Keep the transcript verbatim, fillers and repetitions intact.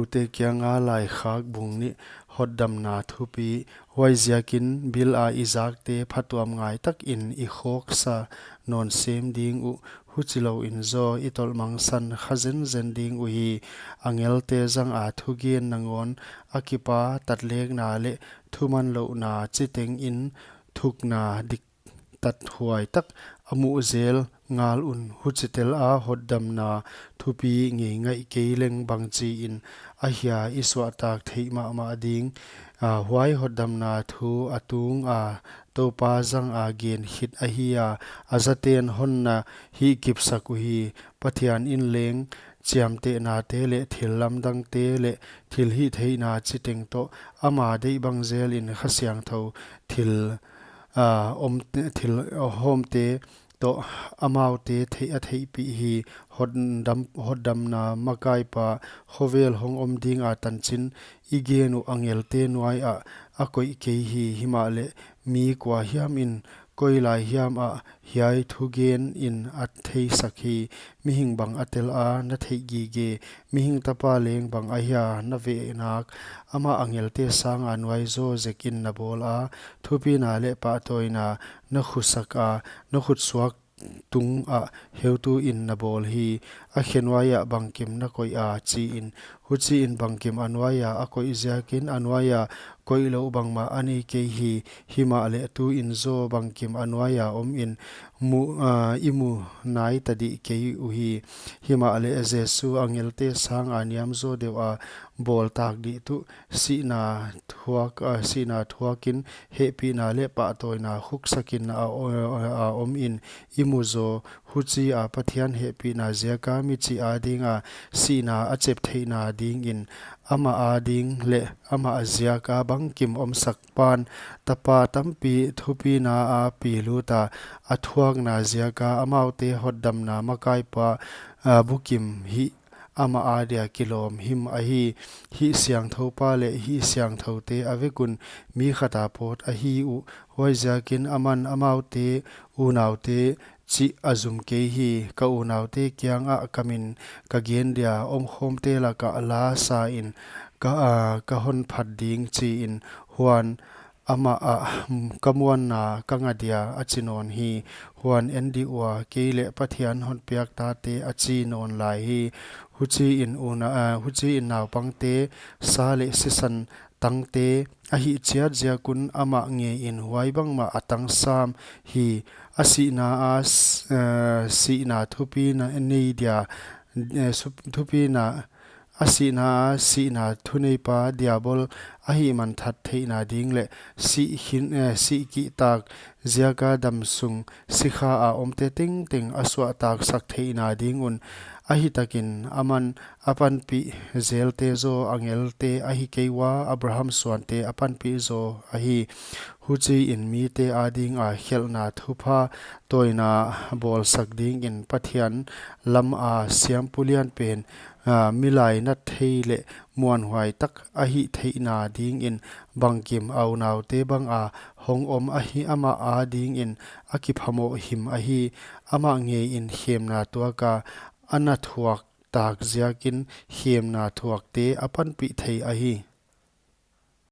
Tuate kianga Laikhak bung nih. Hotdamna thupi. Huaiziakin bil a i zakte phatuam ngai takin i khawksa nawn sem ding uh, huchilouin zaw i tolhmangsan kha zenzen ding uhi. Angelte zanga thugen nangawn a kipa tatlekna leh thumanlouhna chitengin thukna dik tathuai tak a muh zel ngal un. Huchitel a hotdamna thupi ngei ngaih kei leng bangchiin ahia i suahtak theih mahmah ding. A, huai hotdamna thu a tunga Toupa zanga gen khit ahi a, a zaten honna hihkipsak uhi. Pathian in leng chiamtehnate leh thillamdangte leh thilhihtheihna chiteng toh ama deih bang zelin Kha Siangthou thil, a, om, thil, a, hawmte toh amaute theih a theihpih hi. Hotdam, hotdamna makaipa khovel hong om dinga tanchin i gen uh angelte nuaiah a koih kei hi. Himahleh mi kua hiamin koi lai hiamah hiai thugen in a theisak hi. Mihing bang a tel a na theih gige, mihing tapa leng bang ahia na vehnak? Amah angelte sanga nuaizaw zekin na bawl a, thupina leh pahtawina na khusak a, na khutsuak tungah heutuin na bawl hi. A khe nuaiah bangkim na koih a, chiin. Huchiin bangkim a nuaia a koih ziakin a nuaia koihlouh bangmah a nei kei hi. Himahleh tuin zaw bangkim a nuaia omin mu, a, i mu nai tadih kei uhi. Himahleh Jesu angelte sanga niam zaw deuha bawltak dih tuh sihna thuak, a, sihna thuakin hehpihna leh pahtawina khuksakin a, a, a omin i mu zaw. Huchia Pathian hehpihna ziaka michih adinga sihna a chep theihna dingin amah ading leh amah ziaka bangkim omsak pan tapa tampi thupina a piluta a thuakna ziaka amaute hotdamna makaipa, a, bukim hih amah adia kilawm him ahi. Hih siangthoupa leh hih siangthoute a vekun mi khata pawt ahi uh. Huaiziakin aman amaute unaute chih a zum kei hi. Ka unaute kiangah ka min ka gen dia, omkhawmte lakah la sain ka, a, ka hon phat ding, chiin. Huan amah ah ka muanna ka nga dia, a chi nawn hi. Huan en dih ua, kei leh Pathian hon piak tate, a chi nawn lai hi. Huchiin una, a, huchiin naupangte sa leh sisan tangte a hih chiat ziakun amah ngeiin huai bangmah a tang sam hi. A sihna a s-, a, sihna thupina nei dia, e, sup-, thupina, a sihna a sihna thuneipa Diabol a hihmanthat theihna ding leh sih khin, e, sih kihtak ziaka damsung sikha a omte tengteng a suahtaksak theihna ding un. Ahitakin aman a panpih zelte zaw angelte ahi kei ua, Abraham suante a panpih zaw ahi. Huchiin mite adinga khelhna thupha tawina bawlsak dingin Pathian lama siampu lianpen, a, milainat thei leh muanhuai tak a hih theihna dingin bangkim a unaute banga hong om ahi, amah adingin a kiphamoh him ahi. Amah ngeiin khemna tuaka a na thuak tak ziakin khemna thuakte a panpih thei ahi.